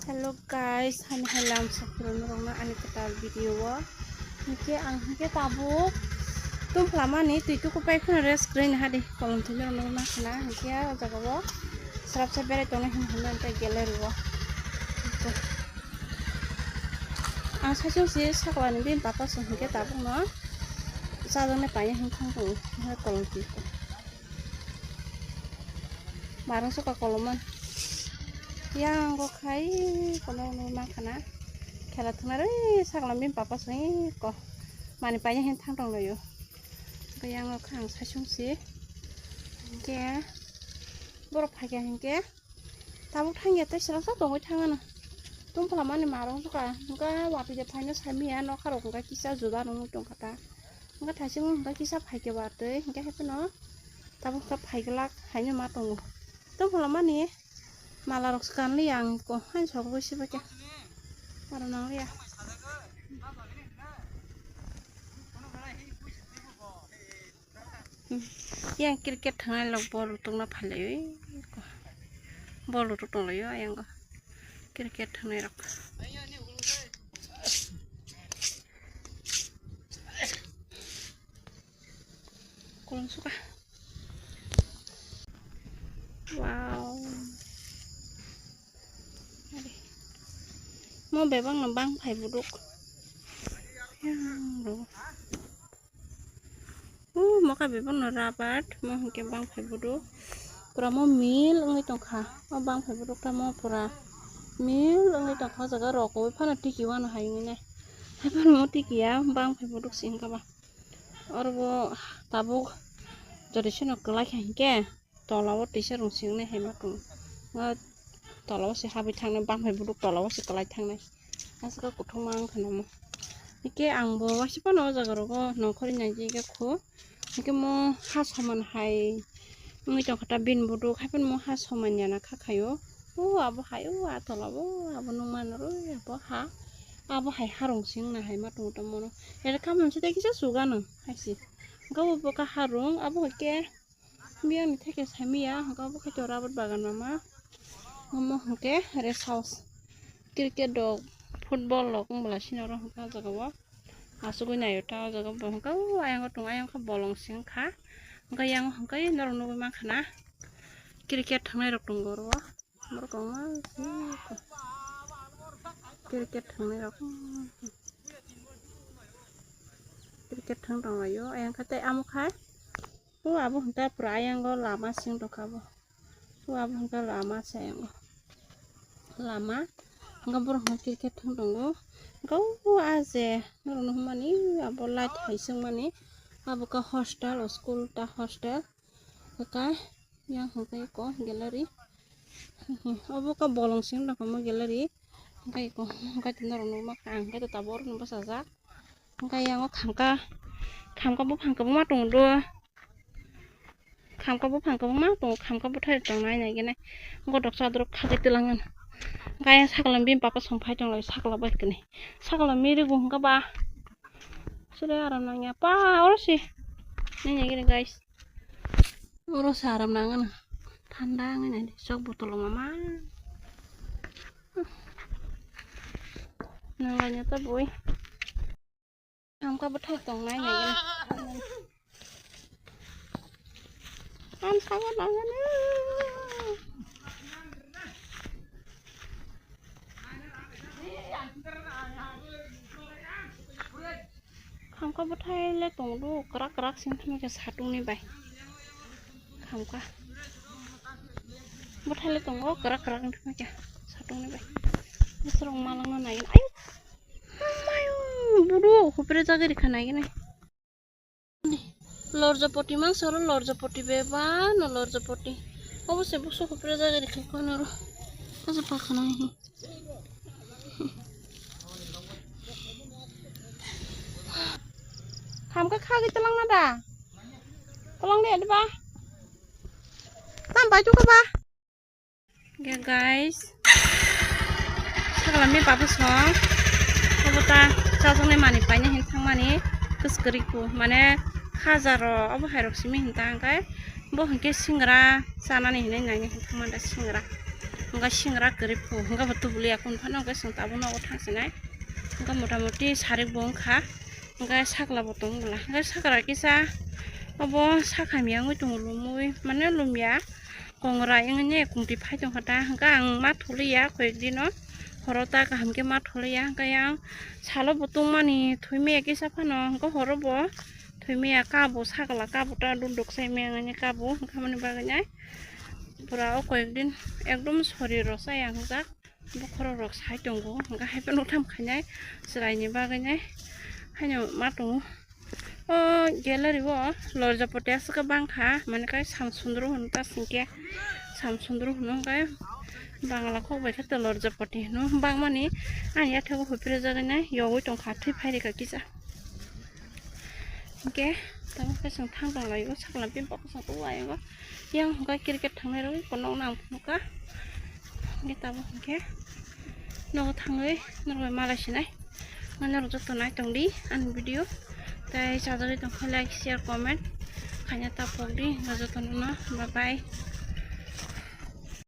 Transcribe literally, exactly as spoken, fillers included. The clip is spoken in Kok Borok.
Hello guys, hani hai lam sokphuru norokno ani kwtal video o. Hinkhe ang hinkhe tabuk tum phlamani twi tuku pai phano rest kwrwi naha di kolom thwi norokno ma khna hinkhe o jaga o srapsa berai tongo hin hwnwi tei gallery o. Ang saichung si sakla ni bini papa song hinkhe tabuk no chajaknai paina hin thang tongo kolom twi. Marung suka koloman. Yang go khai kono no ma khana. Khela thwngna rwi saklam bini papa song ko. Mani paina hin thang tong layo. Ko yang go khang saichung si. Hinkhe borok phaikha hinkhe. Tabuk thangya tei srasa tongwi thangano. Tum phlamani marung suka. Hinkhe wati de phaino samiya nokha rok hinkhe kisa juda nungwi tongkha ta. Hinkhe thaising hinkhe kisa phaikhe ba twi hinkhe haphano. Tabuk khe phaiglak haino ma tongo. Tabuk phano mani mala rok swkang li ang ko hain sok bui sibai khe. Aro nang liya. Yang cricket thangnai lok bol rwtwkna phailaio ko. Bol rwtwk tonglaio yang cricket thangnai rok. Kolom suka. Wow. Mo bebak no bang phai buduk. Yang ro. Uh, mo ka bebak no rabat, mo hwnkhe bang phai buduk. Pura mo mil wngwi tongkha. O bang phai buduk ta mo pura mil wngwi tongkha. O jaga rok oi phano tiki wano hai wngwi nai. Hai phano mo tiki ya bang phai buduk si wngkha ba. Oro bo tabuk jodi seno kwlai kha hinkhe tola o tisa rung sing nai hai ma tongo. Nga tola o se habwi thangnai bang phai buduk tola o se kwlai thangnai. Aswk kuthuma wngkha namo. Hinkhe ang bo waisa phano o jaga rogo nongkhorwi nai jagwi kho. Hinkhe mo ha soman hai wngwi tongkha ta bini buduk hai phano mo ha soman ya na kha khaio. O abo hai o a tola o abo nung mano rw abo ha. Abo hai harung sing na hai ma tongo tamo no. Ere kamon se tei kisa suga no hai se. Hinkhe obo ka harung abo hai khe biyang ni theke sai miya hinkhe obo khe to rabar bagan mama. Omo hinkhe rest house. Cricket rok football rok wng bwla sini oro hinkhe o jaga o. Asugwi naio ta o jaga bo hinkhe o ayang o tongo ayang khe bolong se wngkha. Hinkhe yang hinkhe norok nugwi mankha na cricket thangnai rok tongo oro o. Borok kwbangma se cricket thangnai rok. Cricket thang tonglaio ayang khe tei amo khai o abo hinkhe pura ayang o lama sing tongkha bo. O abo hinkhe lama se ayang o. Lama hinkhe borok hinkhe cricket thang tongo. Hinkhe o a je norok nukmani abo light hai sengmani abo khe hostel o school ta hostel. Hinkhe yang hinkhe eko gallery. Obo khe bolong sing rok omo gallery. Hinkhe eko hinkhe norok nukma kha ang hinkhe tabuk oro bwsajak. Hinkhe yang o khamkha khamkha buphang kwbangma tongo do. Khamkha buphang kwbangma tongo khamkha bwthai tongnai nai gwnai. Gotok sadrok khagwi twlang. Hinkhe yang sakla bini papa song phai tonglai sakla bai kwnwi sakla mirigo hinkhe ba. Sure aram nangya pa oro se. Nini gini guys. Oro se aram nangana. Thanda wngwi nai sok botolo mama. Nanglaina ta boi. Hamka bwthai tongnai nai gini. Ang sabo nangani. Khamkha bwthai le tong do kwrak kwrak sing thangma khe satung ni bai khamkha bwthai le tongo kwrak kwrak wng thangma khe satung ni bai bwswrok malangna nai ayo mayo buru hupre jagwi rikha nai gini. Lorjapoti mangsa oro lorjapoti bebak no lorjapoti. Obo se buso hupre jagwi rikha kono oro. Kaisa pakha nang hi. Khamkha khagwi twlang na da? Twlang de ba? Tam bai tu ba? Ge guys, sakla mi papa song. Obo ta chajaknai manwi paina hin thangmani kwskwrwi ku mane khajaro obo hairok simi hin ta hwnkhe bo hwnkhe singra chanani hinwi naina hin thangmani da singra. Hwnkhe singra kwrwi phu, hwnkhe bo tubuli ya kunu phano, hwnkhe chwng tabuk nogo thang sinai. Hwnkhe mota moti sarik bo wngkha, hwnkhe sakla bo tong bwla. Hwnkhe sakra kisa obo sakhamya wngwi tongo, lumwi mane lumya. Kongra wngwi kungtwi phai tongkha ta, hwnkhe ang ma tholiya koyek dino, horo ta kaham khe ma tholiya, hwnkhe ang salo bo tongmani thwimaya kisa phano, hwnkhe horo bo thwimaya kabo, sakla kabo ta duduk sai maya wngwi kabo, hwnkhe aboni bagwi nai pura o koyek din ekdom sorir rok chaya wngjak, bokhorok rok sai tongo, hwnkhe hai phano tham khainai chwraini bagwi nai haino ma tongo. O gallery o lorjapati aswk bangkha, mane kai samsundru hwn ta singkhe, samsundru hwno kai bangla kok bai khe to lorjapati hwno bangmani ani yathego huphre jagwi nai yogwi tongkha, thwi phai rikha kisa. Hwnkhe tamo khe chwng thang tong laio, sakla bini bokol chwng tong laio. Yang hwnkhe cricket thangnai rogwi kono nang phunukha. Hwnkhe tamo hwnkhe nogo thangwi norok bai malai sinai. Norok joto nai tongdi ani video. Tei chajagwi tongkha like, share, comment khaina ta pokdi. Jotono no bye bye.